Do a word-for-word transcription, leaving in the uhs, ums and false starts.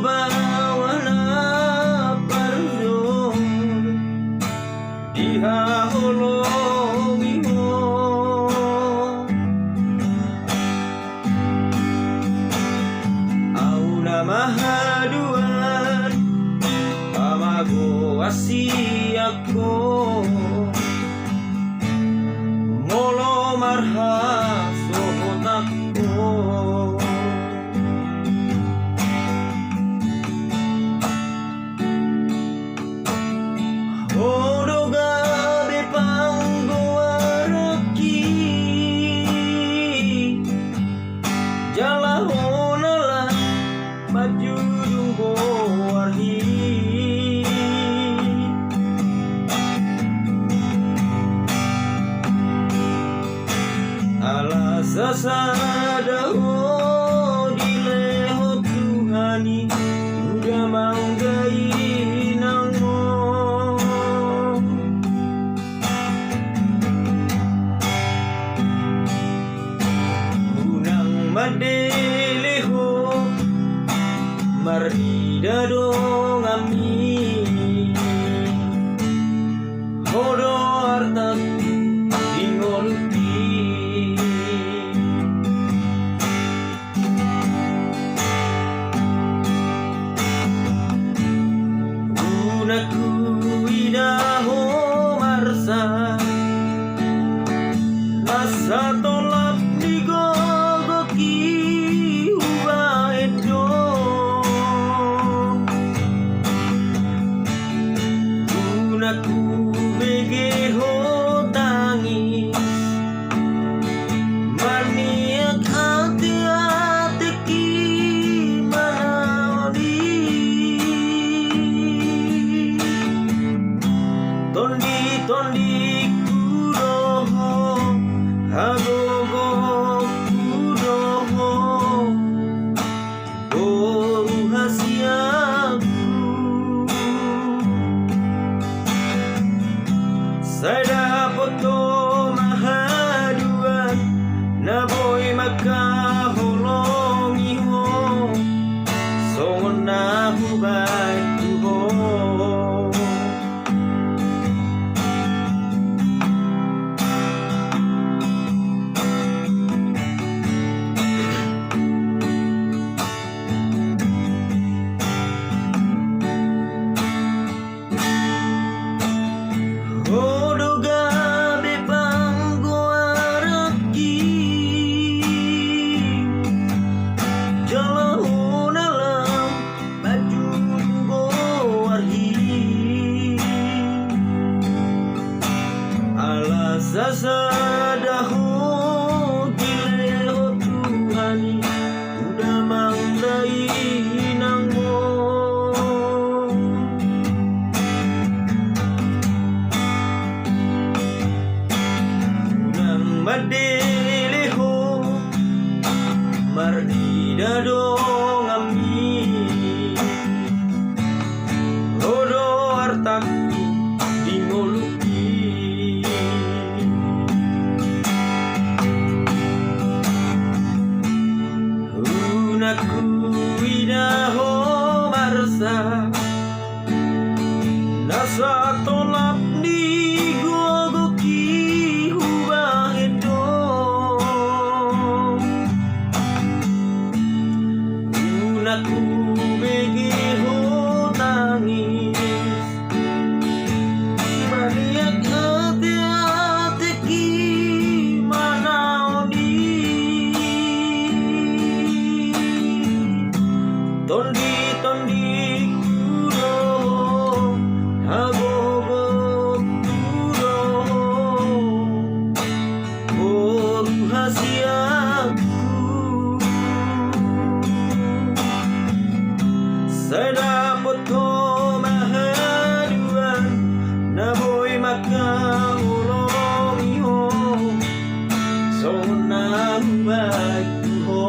baoa na parjolo dihaholongi ho. Au nama haduan, pamagoan sian ho, molo marhasohotan ho. Ho do gabe panggoaranki, jala ho na lam manjujung goarhi. Ala sasada ho dilehon Tuhan i, tu damang dainang ho. Unang mandele ho, marnida donganmi, ho do artangku di ngolungki. Unang huida ho marsak, na satolap ni gogongki hubahen do. Unang hubege ho tangis, maniak ateateki manaon i. Tonditondingku do ho, hagogongku do ho, boru hasianku. Sai dapot ho ma haduan, na boi mangkaholongi ho, songon na hubaen tu ho. Ho do gabe panggoaranki, jala ho na lam manjujung goarhi. Ala sasada ho dilehon Tuhan i, tu damang dainang ho. Unang mandele ho, marnida donganmi, ho do artangku di ngolungki. Unang huida ho marsak, na satolap ni gogongki hubahen do. Unang hubege ho tangis, maniak ateateki manaon i. Tonditondingku do ho, hagogongku do ho, boru hasianku. Sai dapot ho ma haduan, na boi mangkaholongi ho, songon na hubaen tu ho.